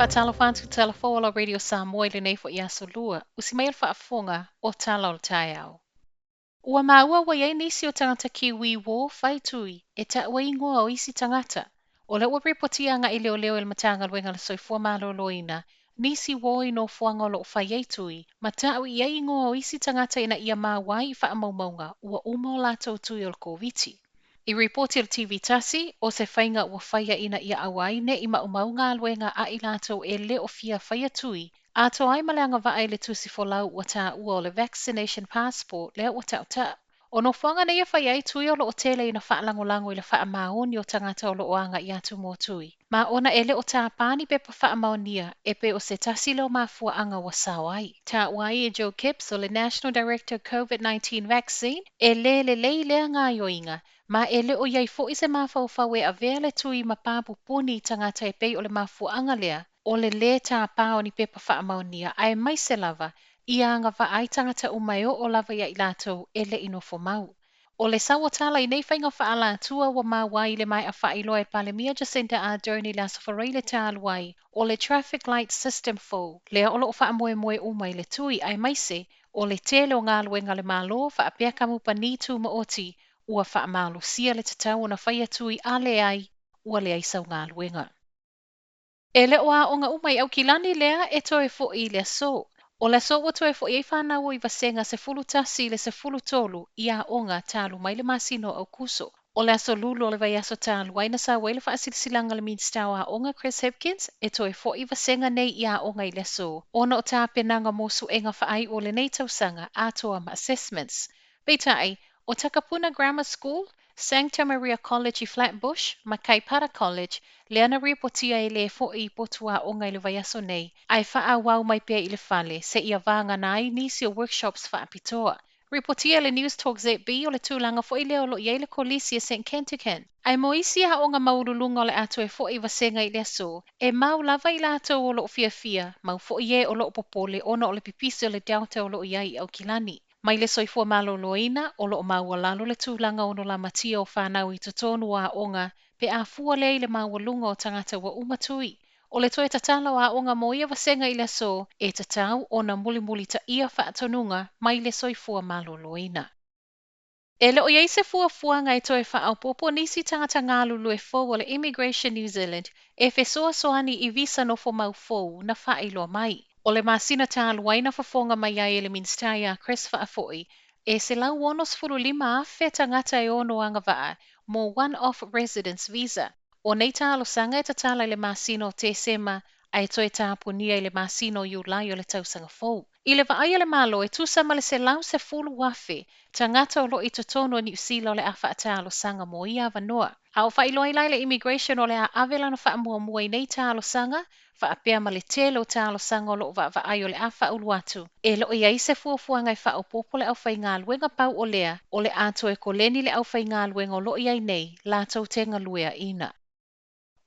Faatalofa atu tala fou o la Radio Samoa i lenei fo'i aso Lua, usi mai le faafofoga o tala o le taeao. Ua maua ua i ai nisi o tagata Kiwi uō fai tui e ta'u ai igoa o isi tagata. O lea ua ripotia agai i leoleo e le Matagaluega o le Soifua Maloloina nisi uō i nofoaga o lo o fai ai tui ma ta'u i ai igoa o isi tagata ina ia maua ai i faamaumauga ua uma o latou tui o le Koviti. I ripoti a le TV tasi, o se faiga ua faia ina ia aua ai ne i maumau galuega a i latou e le o fia faia tui, atoa ai ma le agavaa i le tusi folau ua taua o le vaccination passport lea ua tautau. O nofoaga nei e fai ai tui o lo o tele ina faalagolago i le faamaoni o tagata o lo o aga'i atu mo tui. Ma ona e le o tāpā ni pepa faamaonia e pei o se tasi lea o mafuaaga ua sao ai. Taua ai e Joe Kipps o le National Director COVID-19 Vaccine, e lē lelei lea gaoioiga, ma e le o i ai fo'i se mafaufau e avea le tui ma pa pupuni i tagata e pei o le mafuaaga lea o le lē tāpā o ni pepa faamaonia aemaise lava ia agavaa ai tagata uma e oo lava iā i latou e le i nofo mau. O le sau o tala i nei faiga faaalatua ua maua ai i le maea faailoa e Palemia Jacinda Ardern i le Aso Faraile talu ai, o le traffic light system fou lea o lo o faamoemoe uma i le tui aemaise o le tele o galuega a le Malo faapea kamupani tumaoti ua faamalosia le tatau ona faia tui a leai ua leai sau galuega. E le o aoga uma i Aukilani lea e toe fo'i i le aso. O le aso ua toe fo'i ai fanau i vasega 11 i le 13 i aoga talu mai le masina o Aukuso. O le aso Lulu o le vaiaso talu ai na sau ai le faasilasilaga a le Minisita o Aoga Chris Hipkins e toe fo'i vasega nei i aoga i le aso ona o tapenaga mo suega faaiu o lenei tausaga atoa ma assessments. Peitai, o Takapuna Grammar School, Sancta Maria College i Flat Bush ma Kaipara College lea na ripotia e lē fo'i i potu aoga i le vaiaso nei, ae faaauau mai pea i le fale seia vagana ai nisi o workshops faapitoa. Ripotia e le News Talk ZB o le tulaga fo'i lea o lo o i ai le Kolisi a St Kentigern. Ae mo isi aoga maualuluga o le a toe fo'i vasega i le aso, e mau lava i latou o lo o fiafia, mau fo'i e o lo o popole ona o le pipisi o le Delta o lo o i ai i Aukilani. Mai le Soifua Maloloina, o lo o maualalo le tulaga ono lamatia o fanau i totonu o aoga pe a fua lea i le maualuga o tagata ua uma tui. O le toe tatala o aoga mo ia vasega i le aso, e tatau ona mulimulitaia faatonuga mai le Soifua Maloloina. E le o i ai se fuafuaga e toe faaopoopo nisi tagata galulue fou o le Immigration New Zealand e fesoasoani i visa nofomau fou na faailoa mai. O le masina talu ai na fofoga mai ai e le Minisita iā Chris Faafo'i e 165,000 tagata e ono agavaa mo one-off residence visa. O nei talosaga e tatala i le masina o Tesema ae toe tapunia i le masina o Iulai o le tausaga fou. I le vaai a le Malo e tusa ma le 110,000 tagata o lo o i totonu o Niu Sila o le a faatalosaga mo ia avanoa. A o faailoa ai la e le Immigration o le a ave lana faamuamua i nei talosaga faapea ma le tele o talosaga o lo o vaavaai o le a faaulu atu. E le o i ai se fuafuaga e faaopoopo le aufaigaluega pau o lea o le a toe koleni le aufaigaluega o lo o i ai nei latou te galueaina.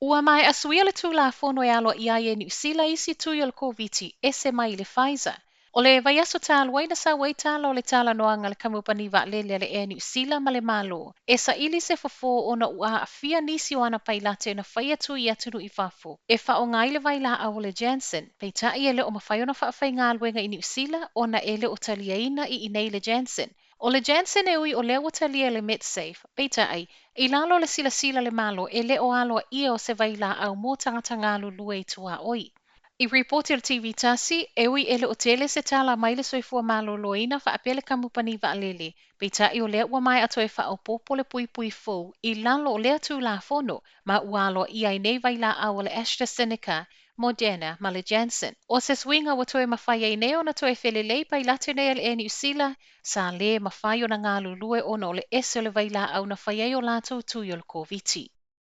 Ua maea suia le Tulafono e aloaia ai e Niu Sila isi tui o le Koviti ese mai i le Pfizer. O le vaiaso talu ai na sau ai tala o le talanoaga a le kamupani vaalele a le Air Niu Sila ma le Malo e saili se fofo ona ua aafia nisi o ana pailate na faia tui i atunuu i fafo e faaaoga ai le vailaau o le Janssen, peitai e le o mafai ona faafaigaluega i Niu Sila ona e le o taliaina i inei le Janssen. O le Janssen e ui o lea ua talia e le Medsafe, peitai, i lalo o le silasila a le Malo e le o aloaia o se vailaau mo tagata galulue i tuaoi. I ripoti a le TV tasi, e ui e le o tele se tala mai le Soifua Maloloina faapea le kamupani vaalele, peitai o lea ua maea toe faaopoopo le puipui fou i lalo o lea Tulafono ma ua aloaia ai nei vailaau o le AstraZeneca, Moderna ma le Janssen. O se suiga ua toe mafai ai nei ona toe felelei pailate nei a le Air Niu Sila sa lē mafai ona galulue ona o le ese o le vailaau na fai ai o latou tui o le Koviti.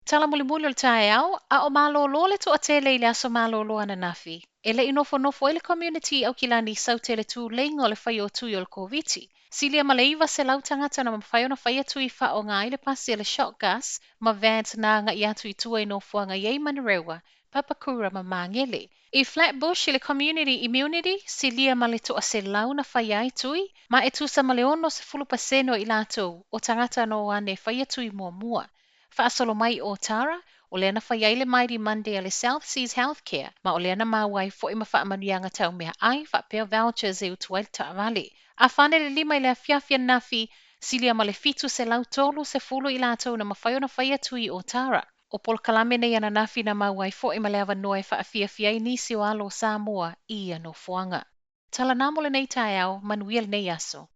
Tala mulimuli o le taeao, a o malōlō le toatele i le aso malōlō ananafi, e le i nofonofo ai le community i Aukilani i saute le tuleiga o le fai o tui o le Koviti. Silia ma le 900 tagata na mafai ona faia tui faaaoga ai le pasi a le Shock Gas ma vans na agai atu i tua i nofoaga i ai Manurewa, Papakura ma Māngere. I Flat Bush i le Community Immunity, silia ma le 100 na faia ai tui, ma e tusa ma le 60% o i latou o tagata na o ane faia tui muamua. Faasolo mai i Ōtara, O lea na fai ai le Mighty Monday a le South Seas Healthcare, ma o lea na maua ai foi ma faamanuiaga tau meaai faapea vouchers e utu ai le taavale. A fane le 5 i le afiafi ananafi, silia ma le 730 i latou na mafai ona faia tui o Tara. O polokalame nei ananafi na maua ai foi ma le avanoa e faafiafia ai nisi o alo o Samoa i ia nofoaga. Tala na mo lenei taeao, manuia lenei aso.